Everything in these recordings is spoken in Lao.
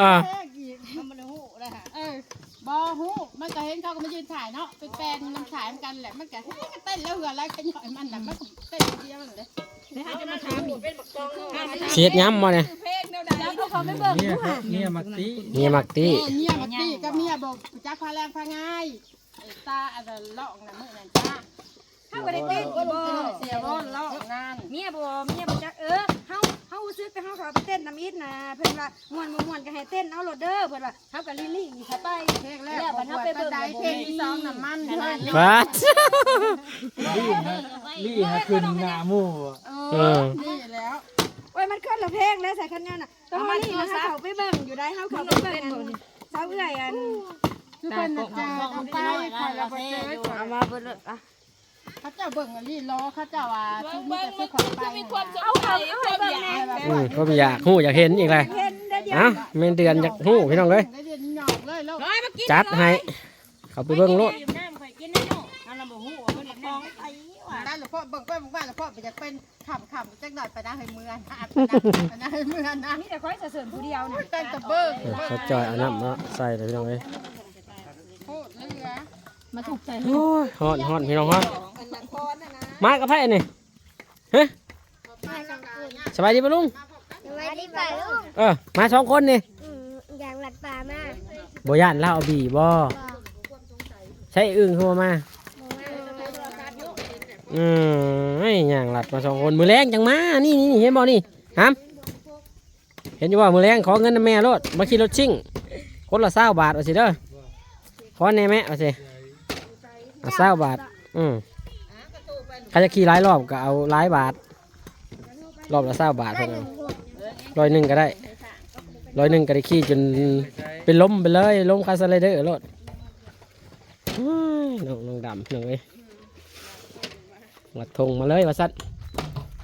ອ່າ ເພງອີກ ມັນບໍ່ໄດ້ຮູ້ນະ ເອີ ບໍ່ຮູ້ ມັນກໍເຫັນເຂົາກໍມາຢືນຖ່າຍເນາະ ໄປແປນນຳຖ່າຍນຳກັນແຫຼະ ມັນກໍເຮັດ ກໍເຕັ້ນແລ້ວ ເຫື່ອໄຫຼຂະຍ້ອຍມັນນະ ມັນກໍເຕັ້ນຄົນດຽວນັ້ນເດ້ ຊິເຮັດຫຍັງບໍ່ນີ້ ຊິເຮັດຍຳບໍ່ນີ້ ເພງແນວໃດ ເມຍມັກຕິ ເມຍມັກຕິ ເມຍມັກຕິກັບເມຍບໍ່ຮູ້ຈັກພາແລງພາງ່າຍ ໄອ້ຕາອັນນັ້ນຮ້ອງນະ ມື້ນັ້ນຈ້າ ເຮົາບໍ່ໄດ້ເຕັ້ນບໍ່ ເສຍບໍ່ຮ້ອງນັ້ນ ເມຍບໍ່ ເມຍບໍ່ຈັກ ເອີ ເຮົາ ເຮົາຮູ້ສຶກແຕ່ເຮົາເຂົ້າໄປເຕັ້ນນຳອີກນະ ເພິ່ນວ່າມ່ວນບໍ່ມ່ວນກໍໃຫ້ເຕັ້ນເອົາໂລດເດີ ເພິ່ນວ່າ ເຮົາກໍລີ້ໆເຂົ້າໄປ ເພງແລກ ແລ້ວບັດເຮົາໄປເບິ່ງ ເພງທີສອງນຳມັນ ບາດ ລີ້ຫາ ລີ້ຫາຂຶ້ນໜ້າໝູ່ ເອີ ເອີ ນີ້ແລ້ວ ໂອ້ຍ ມັນຄົນລະເພງແລ້ວ ໃສ່ຄັນຍານນະ ຕອນນີ້ເຮົາເຂົ້າໄປເບິ່ງຢູ່ໃດ ເຮົາເຂົ້າໄປເບິ່ງອັນ ສາວເອື້ອຍອັນ ຄືເພິ່ນນະຈາກໄປ ຂ້ອຍລະບໍ່ເຈີ ເອົາມາເບິ່ງໂລດ ອ່ະ ເຂົາເຈົ້າເບິ່ງອີ່ຫຼີ ລໍເຂົາເຈົ້າວ່າ ຄືມີແຕ່ຄືຂ້ອຍໄປ ເອົາ ເອົາ ເອົາໃຫ້ເບິ່ງແດ່ ອືມ ຄວາມຢາກຮູ້ຢາກເຫັນອີກແລ້ວ ເຫັນເດີ ເອົ້າ ແມ່ນເດືອນຢາກຮູ້ພີ່ນ້ອງເອີຍ ຈັດໃຫ້ ເຂົ້າໄປເບິ່ງໂລດ ໄດ້ລະເພາະເບິ່ງໄປເບິ່ງມາລະເພາະ ໄປຢາກເປັນ ຄ່ຳໆ ຈັກໜ້ອຍປານນາໃຫ້ເມືອນະ ປານນາໃຫ້ເມືອນະ ມີແຕ່ຂ້ອຍສະເສີນຜູ້ດຽວນະ ຕັ້ງແຕ່ເບິ່ງ ເອີ ເຂົາຈ່ອຍເອົານ້ຳມາໃສ່ເລີຍພີ່ນ້ອງເອີຍ ໂຄດເຫຼືອ ມາຖືກໃຈ ໂອ້ຍ ຮ້ອນ ຮ້ອນ ພີ່ນ້ອງ ຮ້ອນ ມາກັບໃຜອັນນີ້ ຮະ ສະບາຍດີປ້າລຸງ ສະບາຍດີປ້າລຸງ ເອີ ມາສອງຄົນນີ້ ອືມ ຍ່າງລັດປ່າມາ ບໍ່ຢ້ານລາວເອົາບີບໍ່ ບໍ່ ໃຊ້ອຶ່ງຄືບໍ່ມາ ບໍ່ມາ ອືມ ຍ່າງລັດມາສອງຄົນ ມື້ແລງຈັ່ງມາ ນີ້ ນີ້ ນີ້ ເຫັນບໍ່ນີ້ ຫຳ ເຫັນຢູ່ບໍ່ ມື້ແລງຂໍເງິນນຳແມ່ໂລດ ມາຂີ່ລົດຊິງ ຄົນລະຊາວບາດວ່າຊີ້ເດີ ຂໍແດ່ແມ່ວ່າຊີ້ ເອົາຊາວບາດ ອືມ ຄັນຈະຂີ່ຫຼາຍລອບກໍເອົາຫຼາຍບາດ ລອບລະຊາວບາດເພິ່ນເອົາ ຮ້ອຍໜຶ່ງກໍໄດ້ ຮ້ອຍໜຶ່ງກໍໄດ້ຂີ່ຈົນເປັນລົມໄປເລີຍ ລົມຄາສະໄລເດີໂລດ ໂອ້ຍ ນ້ອງ ນ້ອງດຳ ນ້ອງເອີຍ ລັດທົ່ງມາເລີຍວ່າຊັ້ນ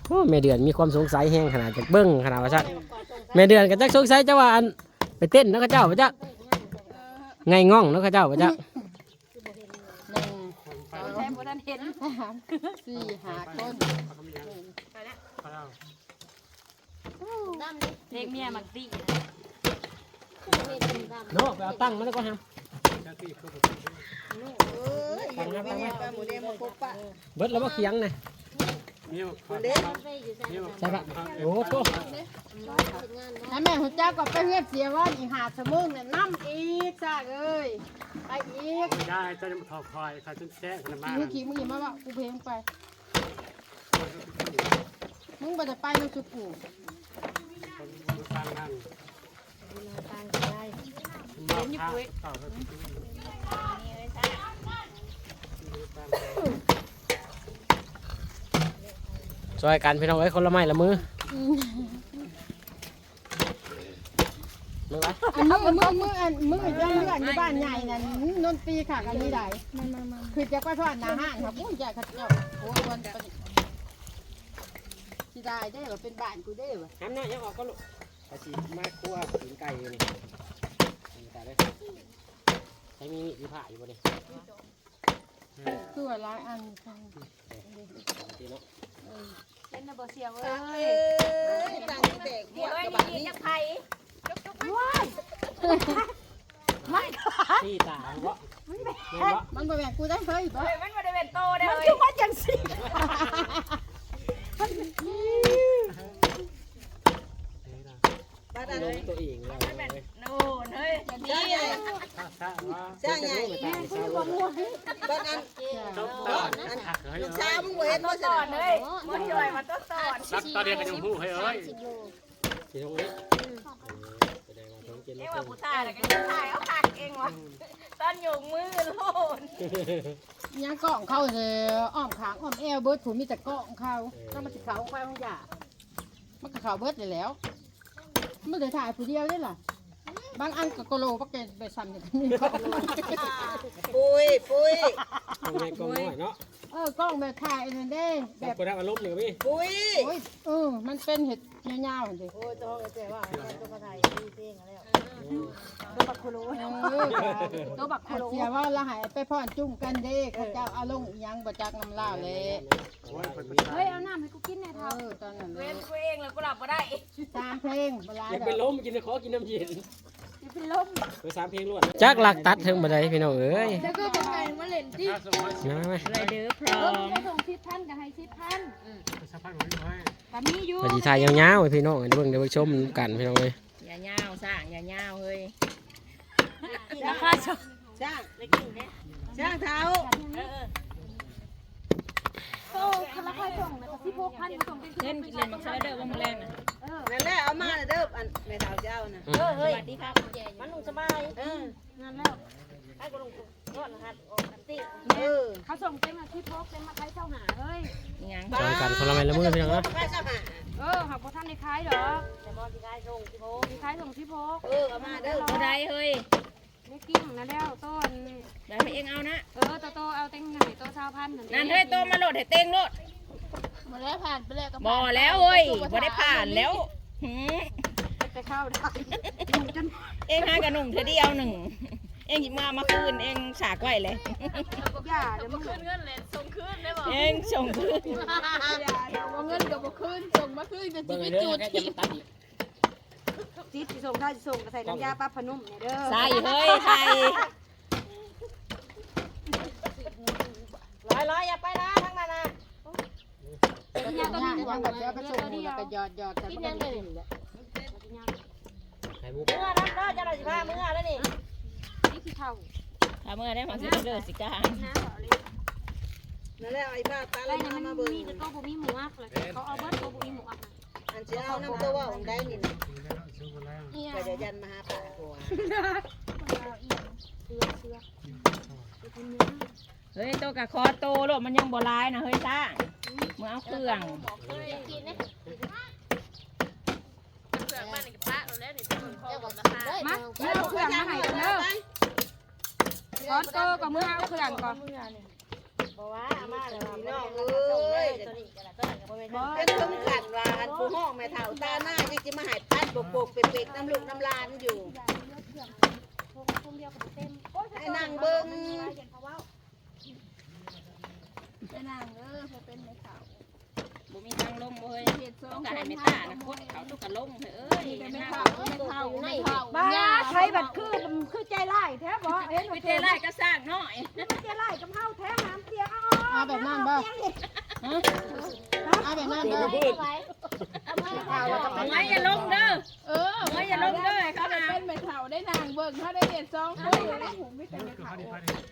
ໂອ້ ແມ່ເດືອນມີຄວາມສົງໄສແຮງຂະໜາດ ຢາກເບິ່ງຂະໜາດວ່າຊັ້ນ ແມ່ເດືອນກໍຈັກສົງໄສ ເຈົ້າວ່າອັນ ໄປເຕັ້ນນຳເຂົາເຈົ້າບໍ່ຈັກ ໄງງ່ອງນຳເຂົາເຈົ້າບໍ່ຈັກ ໜຶ່ງ ສອງ ແທ້ບໍ່ທັນເຫັນ ສາມ ສີ່ ຫ້າຄົນ ເພງເມຍມັກຕິ ໂນ ໄປເອົາຕັງມາແລ້ວກໍຫຳ ເອີຍ ເຫັນແມ່ປາໝູແດງມາພົບປະ ເບິດແລ້ວບໍ່ຂຽງນະ ມີໝາກ ເດ້ ມີໝາກ ໃສ່ປະ ໂອ້ໂຕ ຖ້າແມ່ນຮູ້ຈັກກໍໄປເຮືອນເສຍວອນອີກຫ້າຊົ່ວໂມງນັ້ນນຳອີກຊາກເອີຍ ໄປອີກ ໄດ້ ເຈົ້າຍັງບໍ່ເທົ່າຂ້ອຍ ຂ້ອຍຈົນແຊະ ຂ້ອຍນຳມາ ຂີ້ ຂີ້ ມຶງຢ່າມາເວົ້າ ກູເພງໄປ ມຶງບໍ່ໄດ້ໄປນຳຊຸກູ ເຫັນຢູ່ປຸ້ຍ ຊ່ວຍກັນພີ່ນ້ອງເອີຍ ຄົນລະໄມ້ລະມື ອືມ ມື້ ມື້ ມື້ ອັນ ມື້ ເຮືອນຢູ່ບ້ານໃຫຍ່ນັ້ນ ດົນຕີຄັກອັນນີ້ໄດ ຄືຈະໄປພອດໜ້າຮ້ານເຂົາ ໂອ້ຍ ຢ້ານເຂົາເຈົ້າ ໂອ້ຍ ຊິໄດ້ເດ້ວ່າເປັນບ້ານກູເດ້ວ່າ ຫຳນ້ອຍ ຍັງອອກກ່ອນລູກ ເຂົາຊິມາຄົວຕີນໄກ່ນີ້ ຕາຍເດີ ໃຊ້ມີມີດມີພ້າຢູ່ບໍ່ນີ້? ຄືວ່າຫຼາຍອັນ ເອີ ເຫັນແລ້ວບໍ່ສ່ຽວເອີຍ ຕັ້ງແບກພວກກະບະນີ້ ຈັກໃຜ ວ້າຍ ມັນ ຊີ້ຕາບໍ່ ມັນແບກ ມັນບໍ່ແບກກູໄດ້ເຮີ້ຍ ມັນບໍ່ໄດ້ແມ່ນໂຕເດ້ ມັນຄືມາຈັ່ງຊີ້ ບາດອັນ ລົງຕົວເອງແລ້ວ ມັນແມ່ນໂນນເຮີ້ຍ ນີ້ ຊ້າງໃຫຍ່ ຊ້າງໃຫຍ່ ບາດອັນ ເຈົ້າ ອັນ ລູກສາວມຶງບໍ່ເຫັນບໍ່ ສອນເຮີ້ຍ ບໍ່ຊ່ວຍມາຕົວະສອນ ລັກຕາດຽວກໍຍັງຮູ້ເຮີ້ຍເອີຍ ຊິລົງອີກ ອືມ ເອີ ສະແດງວ່າເທິງເຈັນ ເອວ່າຜູ້ຕາຍແລ້ວກໍຍັງຖ່າຍເອົາຄັກເອງວ່າ ຕອນຍົກມືໂລດ ຍັງກ້ອງເຂົາເດີ ອ້ອມຂ້າງອ້ອມແອວເບິດ ຜູ້ມີແຕ່ກ້ອງເຂົາ ເອີ ກໍມັນຊິເຂົ້າໄປຂອງຢາ ມັນກໍເຂົ້າເບິດນີ້ແຫຼ້ວ ມັນໄດ້ຖ່າຍຜູ້ດຽວເດ້ລະ ບາງອັນກໍໂກໂລ ບັກແກໄປຊ້ຳນີ້ ປຸ້ຍ ປຸ້ຍ ກ້ອງໃຫຍ່ກ້ອງນ້ອຍເນາະ ເອີ ກ້ອງແບບຖ່າຍອັນນັ້ນເດ້ ແບບ ສຳເປີດອາລົມນີ້ກໍມີ ປຸ້ຍ ໂອ້ຍ ເອີ ມັນເປັນເຮັດຍາວໆຫັ້ນເດ້ ໂອ້ຍ ຕ້ອງແຕ່ວ່າມັນກໍມາຖ່າຍມີເພງແລ້ວ ໂຕບັກໂຄໂລ ເອີ ໂຕບັກໂຄໂລ ເສຍວ່າລະໃຫ້ໄປຟ້ອນຈຸ້ມກັນເດ້ ເຂົາເຈົ້າເອົາລົງອີ່ຫຍັງບໍ່ຈັກນຳລາວແຫຼະ ໂອ້ຍ ເຮີ້ຍ ເອົານ້ຳໃຫ້ກູກິນແດ່ເຖົ້າ ເອີ ຕອນນັ້ນ ເວນກູເອງແລ້ວກູຫຼັບບໍ່ໄດ້ ສາມເພງບໍ່ຫຼາຍ ຢາກເປັນລົມ ກິນ ຂໍກິນນ້ຳເຢັນ ເອີ ສາມເພງລວດ ຈັກລັກຕັດເທິງບໍ່ໄດ້ພີ່ນ້ອງເອີຍ ແລ້ວກໍບໍ່ໄກມາເລ່ນຕິ ມາ ມາ ມາ ໄລເດີພ້ອມ ເອີ ສົ່ງສິບພັນກໍໃຫ້ສິບພັນ ເອີ ກໍມີຢູ່ ວ່າຊິຖ່າຍຍາວໆໃຫ້ພີ່ນ້ອງໄດ້ເບິ່ງໄດ້ເບິ່ງຊົມນຳກັນພີ່ນ້ອງເອີຍ ຢ່າຍາວ ສ້າງ ຢ່າຍາວເຮີ້ຍ ລາຄາ ຊ້າງ ຊ້າງເຖົ້າ ໂຕລາຄາສົ່ງນະ ສິບຫົກພັນ ສົ່ງເປັນ ເຫັນກິນເຫຼັ້ນໝາກສະໄລເດີບໍ່ມື້ແລງນະ ເອີ ນັ້ນແຫຼະ ເອົາມາເດີ ອັນແມ່ເຖົ້າເຈົ້ານະ ເອີ ເຮີ້ຍ ສະຫວັດດີຄັບ ມານຸ່ງສະບາຍ ເອີ ນັ້ນແຫຼະ ໃຫ້ກໍລົງ ເອີ ເຂົາສົ່ງເຕັມ ສິບຫົກ ເຕັມມາຂາຍຊາວຫ້າເຮີ້ຍ ອີຫຍັງ ຊ່ອຍກັນຄົນລະໄມ້ລະມືພີ່ນ້ອງເນາະ ຂາຍຊາວຫ້າ ເອີ ເຮົາບໍ່ທັນໄດ້ຂາຍດອກ ແຕ່ໝໍຊິຂາຍສົ່ງສິບຫົກ ຊິຂາຍສົ່ງສິບຫົກ ເອີ ເອົາມາເດີ ເທົ່າໃດເຮີ້ຍ ເລກກິ້ງນັ້ນແລ້ວ ໂຕອັນ ແລ້ວໃຫ້ເອງເອົານະ ເອີ ໂຕ ໂຕເອົາເຕັງໃຫ້ໂຕຊາວພັນນັ້ນ ນັ້ນເຮີ້ຍ ໂຕມາໂລດໃຫ້ເຕັງໂລດ ບໍ່ແລ້ວ ຜ່ານໄປແລ້ວກໍ ບໍ່ແລ້ວເຮີ້ຍ ບໍ່ໄດ້ຜ່ານແລ້ວ ຫື ແຕ່ເຂົ້າໄດ້ ເອງຫາກະນຸ່ງເທື່ອດຽວໜຶ່ງ ເອງຊິມາ ມາຄືນ ເອງສາກໄວ້ເລີຍ ຢ່າເດີ ບໍ່ຄືນເງິນເລີຍ ສົ່ງຄືນໄດ້ບໍ່ ເອງສົ່ງຄືນ ບໍ່ເງິນກໍບໍ່ຄືນ ສົ່ງມາຄືນກໍຊິໄປຈູດຖິ້ມ ຈິດຊິສົ່ງ ຖ້າຊິສົ່ງກໍໃສ່ນ້ຳຢາປັບຜ້ານຸ່ມນີ້ເດີ ໃສ່ເຮີ້ຍ ໃສ່ ລອຍໆ ຢ່າໄປນະ ທາງນັ້ນນະ ກິນຫຍັງກໍມີ ຫວັງວ່າຈະເອົາໄປສົ່ງ ແລ້ວກໍຢອດໆ ໃສ່ ກິນຫຍັງເດີ ໄຂ່ມຸກ ເມືອນຳເດີ ເຈົ້າໜ້າຊິພາເມືອແລ້ວນີ້ ນີ້ຄືເຂົ້າ ພາເມືອໄດ້ ມາຊິເດີຊິກາ ນັ້ນແຫຼະ ໄອ້ບ້າຕາລະມາ ມາເບິ່ງ ມີແຕ່ໂຕບໍ່ມີໝວກ ແລ້ວເຂົາເອົາເບິດໂຕບໍ່ມີໝວກ ອັນຊິເອົານຳໂຕເວົ້າໄດ້ນີ້ນະ ກໍຈະຢັນມາຫາປາກວ່າ ເຮີ້ຍ ໂຕກະຂໍໂຕໂລດ ມັນຍັງບໍ່ຫຼາຍນະເຮີ້ຍ ຊ້າງ ເມືອເອົາເຄື່ອງ ເຄື່ອງມັນນີ້ກະປະໂລດແລ້ວນີ້ ເຈົ້າກໍກິນໄດ້ ມາ ເອົາເຄື່ອງມາໃຫ້ກ່ອນເດີ ຂໍໂຕກໍເມືອເອົາເຄື່ອງກ່ອນ ບໍ່ວ່າເອົາມາແລ້ວ ພີ່ນ້ອງເອີຍ ເປັນເຖິງຂັ້ນວ່າ ອັນຜູ້ຮ້ອງແມ່ເຖົ້າຕາໜ້າ ຍັງຊິມາໃຫ້ປັດປົກໆເປັກໆນຳລູກນຳຫຼານຢູ່ ໃຫ້ນັ່ງເບິ່ງ ແມ່ນາງເອີຍ ໃຜເປັນແມ່ເຖົ້າ ບໍ່ມີທາງລົງເວີຍ ເຮັດສອງຄົນ ກໍໃຫ້ແມ່ຕານະກົດເຂົາ ໂຕກະລົງເຮີ້ຍ ມີແຕ່ແມ່ເຖົ້າ ແມ່ເຖົ້າ ແມ່ເຖົ້າ ບ້າ ໃຜບັດຄື ຄືໃຈຮ້າຍແທ້ບໍ ເຫັນ ຄືໃຈຮ້າຍກັບຊ້າງນ້ອຍ ຄືໃຈຮ້າຍກັບເຮົາແທ້ ຫາມຕຽງ ເອົາ ເອົາແບບນັ້ນບໍ ເອົາແບບນັ້ນບໍ ເອົາແບບນັ້ນບໍ ໄວ້ຢ່າລົງເດີ ເອີ ເອີ ຢ່າລົງເດີ ເຂົານະ ເປັນແມ່ເຖົ້າໄດ້ນາງເບິ່ງ ເຮົາໄດ້ເຮັດສອງຄົນ ມີແຕ່ແມ່ເຖົ້າ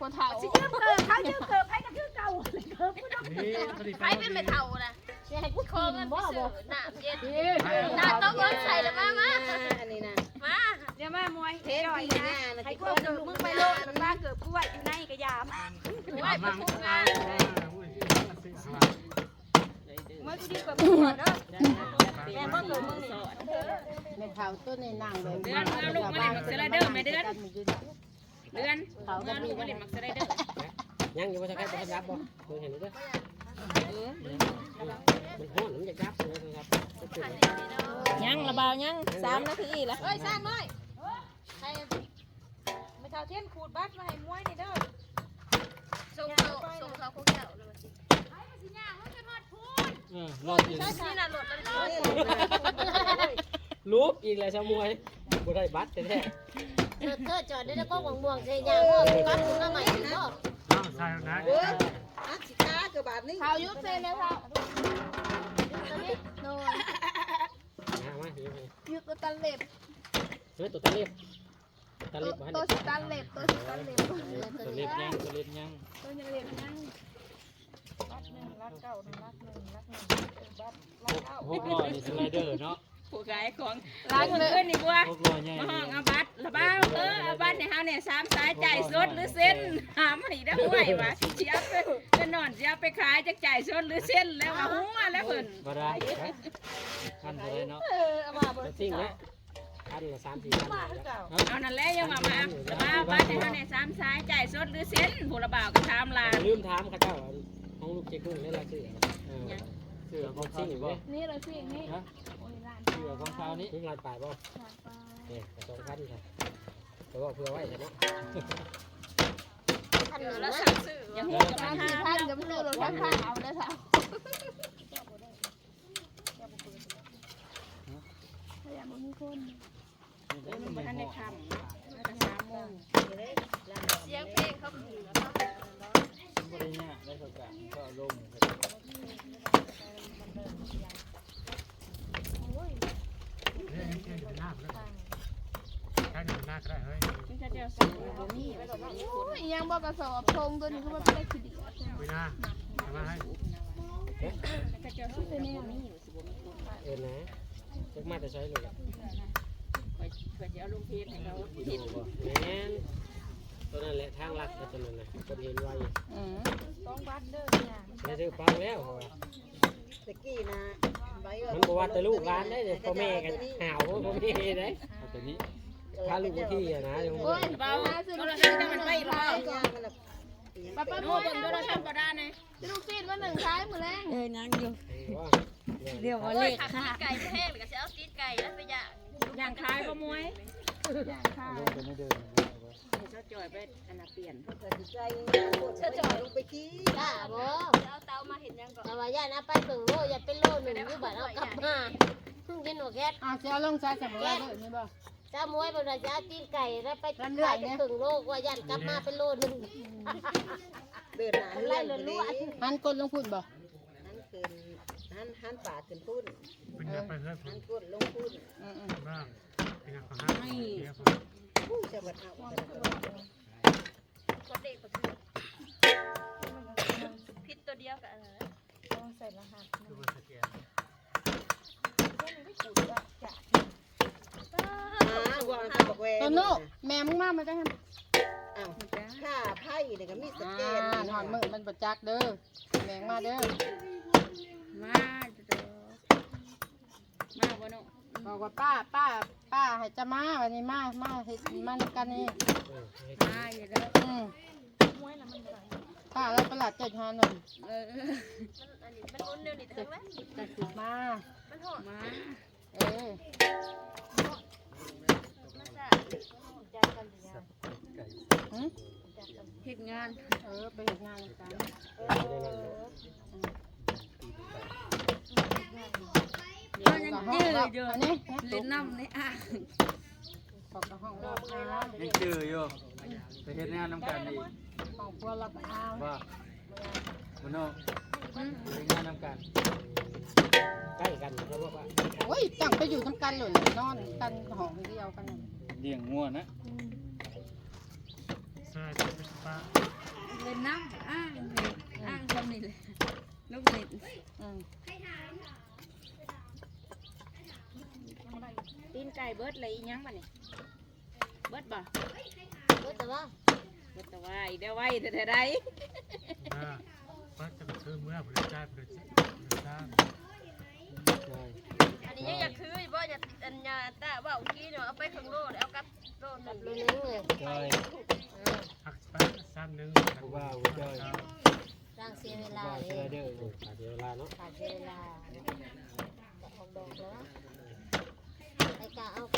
ພໍ່ເຖົ້າ ຊິຢືມເກີບ ໃຜຢືມເກີບ ໃຜກໍຄືເກົ່າ ເກີບຜູ້ນ້ອຍ ໃຜເປັນແມ່ເຖົ້ານະ ຊິໃຫ້ກູກິນບໍ່ ບໍ່ ນ້ຳເຢັນ ນ້ຳຕ້ອງເອົາໃສ່ລະ ມາ ມາ ອັນນີ້ນະ ມາ ດຽວມາມວຍ ເພງປີໜ້ານະ ໃຫ້ເກີບ ມຶງໄປໂລດ ມັນວ່າເກີບກ້ວຍ ຢູ່ໃນກະຢາມ ໄວ້ປະທຸມງານ ມວຍ ກູດີເກີບກ້ວຍເດີ ແມ່ນບໍ່ເກີບມຶງນີ້ ແມ່ເຖົ້າໂຕນີ້ນັ່ງເບິ່ງ ເດືອນ ເອົາລູກມາຫຼິ້ນໝາກສະໄລເດີ ແມ່ເດືອນ ເດືອນ ເອົາລູກມາຫຼິ້ນໝາກສະໄລເດີ ຍັງຢູ່ບໍ່ ສະໄກ ບໍ່ທັນດັບບໍ່ ເບິ່ງໃຫ້ເດີ ເອີ ມັນຮ້ອນ ມັນຢາກດັບ ຍັງລະບ່າວ ຍັງ ສາມນາທີລະ ເອີຍ ຊ້າງນ້ອຍ ໃຫ້ ແມ່ເຖົ້າທຽນຂູດບັດມາໃຫ້ມວຍນີ້ເດີ ສົ່ງເຂົ້າ ສົ່ງເຂົ້າຂອງເຈົ້າເລີຍ ເອີ ລອດຢູ່ ໃຊ້ທີ່ນັ້ນໂລດ ລູບອີກແລ້ວຊະມວຍ ບໍ່ໄດ້ບັດແທ້ໆ ເທີ ເທີ ຈອດໄດ້ແລ້ວກໍໝາກມ່ວງໃສ່ຍາງ ກໍກັບຂຶ້ນມາໃໝ່ອີກບໍ່ ເອົາໃສ່ນະ ເອີ ອັດຊິຕາຄືບາດນີ້ ເຖົ້າຢຸດໃສ່ແລ້ວເຖົ້າ ຢຸດຕົວນີ້ ໂດຍ ມາ ມາ ຢຸດໃຫ້ ຢຸດຕົວຕັນເລັບ ເຮັດຕົວຕັນເລັບ ຕະເລັບບໍ່ທັນ ໂຕ ໂຕຊິຕັດເລັບ ໂຕຊິຕັດເລັບ ຕະເລັບຍັງ ຕະເລັບຍັງ ໂຕຍັງເລັບຍັງ ລັກໜຶ່ງ ລັກເກົ້າ ນະ ລັກໜຶ່ງ ລັກໜຶ່ງ ເອີ ບັດ ລັກເກົ້າ ຫົກຮ້ອຍນີ້ສະໄລເດີເນາະ ຜູ້ຂາຍຂອງ ລັກໜຶ່ງ ຄືນນີ້ບົວ ຫົກຮ້ອຍໃຫຍ່ ມາຮ້ອງເອົາບັດລະບ່າວ ເອີ ເອົາບັດໃຫ້ເຮົາແດ່ ສາມສາຍ ຈ່າຍສົດຫຼືເຊັນ ຖາມໃຫ້ເດີ ຫ້ວຍວ່າຊິເອົາໄປ ເພິ່ນນອນ ຊິເອົາໄປຂາຍ ຈັກຈ່າຍສົດຫຼືເຊັນ ແລ້ວວ່າຫົວແລ້ວເພິ່ນ ບໍ່ໄດ້ ຄັນບໍ່ໄດ້ເນາະ ເອີ ເອົາມາບໍ່ໄດ້ ເອົາມາຄືເກົ່າ ອັນລະສາມສີ່ພັນ ເອົານັ້ນແຫຼະ ຍັງວ່າມາ ມາ ມາໃຫ້ເຮົາແດ່ ສາມສາຍ ຈ່າຍສົດຫຼືເຊັນ ຜູ້ລະບ່າວກໍຖາມຫຼານ ລືມຖາມເຂົາເຈົ້າ ອັນຂອງລູກເຈກຸ້ງນີ້ລະຊື່ ເອີ ຊື່ຂອງເຂົານີ້ບໍ່ ນີ້ລະຊື່ນີ້ ຮະ ໂອ້ຍ ລ້ານ ຊື່ຂອງເຂົານີ້ ຖືກລ້ານປາຍບໍ່ ລ້ານປາຍ ເອີ ກໍສອງພັນ ໄປເວົ້າເພື່ອໄວ້ຊະເນາະ ຄັນລະສັ່ງຊື້ ຢ່າຮູ້ ສາມສີ່ພັນ ກໍໄປຊື້ລົດໄຟຟ້າເອົາເດີ ຖ້າ ຖ້າບໍ່ມີຄົນ เออ มันบ่ทันได้ค่ำเนาะ มันก็สามโมง เสียงเพลงเขาขึ้นแล้ว มันบ่ได้ยากได้ เขาก็ เขาเอาลง เฮ้ย เฮ้ย เฮ้ย หน้าก็ได้ เฮ้ย มันจะเจอสั่งบ่มี โอ้ย อีหยังบ่กระสอบทงตัวนี้คือว่าเป็นขี้เดียด คุยนะ เอามาให้ มันจะเจอสั่งบ่มี เอิ้นนะ จักมาแต่ไสเลย ข้อย ข้อยสิเอาลงเพจให้เขา แม่น ตัวนั้นแหละทางลัด ตัวนั้นน่ะ เพิ่นเห็นไว อืม สองบาทเด้อเนี่ย ได้ถือปังแล้ว ตะกี้นะ มันบ่ว่าแต่ลูกหลานได้เด้ พ่อแม่ก็ห้าว พ่อแม่ได้ เอาตัวนี้ พาลูกไปเที่ยวนะ โอ้ย บ่าวหาซื้อโทรศัพท์ให้มันไปอีกแล้ว ป้าๆ โน่ เบิ่งโทรศัพท์บ่ได้นะ ซื้อลูกชิ้นมาหนึ่งขายมื้อแลง เออ ยังอยู่ เดี๋ยวว่าเลข โอ้ย ค่ะ ถ้าตีนไก่บ่แห้ง แล้วก็สิเอาตีนไก่แล้วไปย่าง ย่างขายบ่มวย ย่างขาย ลงไปในเดิม เจ้าจ่อยไปอันน่ะเปลี่ยน เจ้าจ่อยลงไปขี้ บ้าบ่ จะเอาเตามาเฮ็ดหยังก่อน แต่ว่าย่านเอาไปเบิ่งโล อย่าเป็นโลหนึ่ง อยู่บ้านเอากลับมา เพิ่งกินหัวแคท อ่า สิเอาลงใส่สมุนไพรเด้อ นี่บ่ เจ้ามวยเพิ่นว่าสิเอาตีนไก่แล้วไปขายเป็นครึ่งโล ว่าย่านกลับมาเป็นโลหนึ่ง เดินหน้าเฮือนอยู่เด้ หันก้นลงพุ้นบ่ หันขึ้น หัน หันปากขึ้นพุ้น เป็นไงไปเฮือนพุ้น หันก้นลงพุ้น อืมๆ บ้าง เป็นไงของห้าง ไม่ เดี๋ยวพุ้น ผู้จะมาเอา กดเลขก็คือ ผิดตัวเดียวกับอันนั้นนะ ต้องใส่รหัส คือว่าสแกน โตโน่ แม่มึงมา มาจังหั่น อ้าว ค่าไพ่นี่ก็มีสแกน อ่า นี่นะ ฮอดมื้อมันบ่จักเด้อ แม่งมาเด้อ มาเด้อ มาบ่โน่ บอกว่าป้า ป้า ป้าให้จะมา วันนี้มา มาเฮ็ด มานำกันนี่ เออ มาอยู่เด้อ อืม ป้าแล้วประหลาดใจหาหน่อย เออ มัน อันนี้มันหมุนแนวนี้ทั้งนั้น จักสิมา มันฮอด มา เออ หึ เฮ็ดงาน เออ ไปเฮ็ดงานกัน เออ มันยังจื้ออยู่ อันนี้ เล่นน้ำในอ่าง ปอกกะห้องนอกอาบ ยังจื้ออยู่ ไปเฮ็ดงานนำกันอีก ห้องครัวรับอาบ บ่ บ่เนาะ อืม ไปเฮ็ดงานนำกัน ใกล้กัน เขาบอกว่า โอ้ย จังไปอยู่นำกันโลด นอนกันห้องเดียวกัน เลี้ยงงัวนะ อืม ใช่ ใช่ ป้า เล่นน้ำ อ่าง อ่างทำนี่เลย ลูกเล่น อืม ตีนไก่เบิดเลย อีหยังบัดนี้ เบิดบ่ เบิดแต่ว่า เบิดแต่ว่า อีกแล้วไว้แต่ใด อ่า เบิดจะไปซื้อเมื่อผู้ใดจ่ายผู้ใดจ่าย อันนี้ยังอยากซื้ออยู่บ่ อยาก อันยาตาว่าเมื่อกี้เนาะ เอาไปครึ่งโล เอากลับโลหนึ่ง โลหนึ่งเลย ใช่ เออ หักไปซ้ำหนึ่ง ผู้บ่าวผู้จ้อย สร้างเสียเวลาเลย เสียเวลาเนาะ ขาดเสียเวลา ออกดอกแล้ว ไปกะเอาไป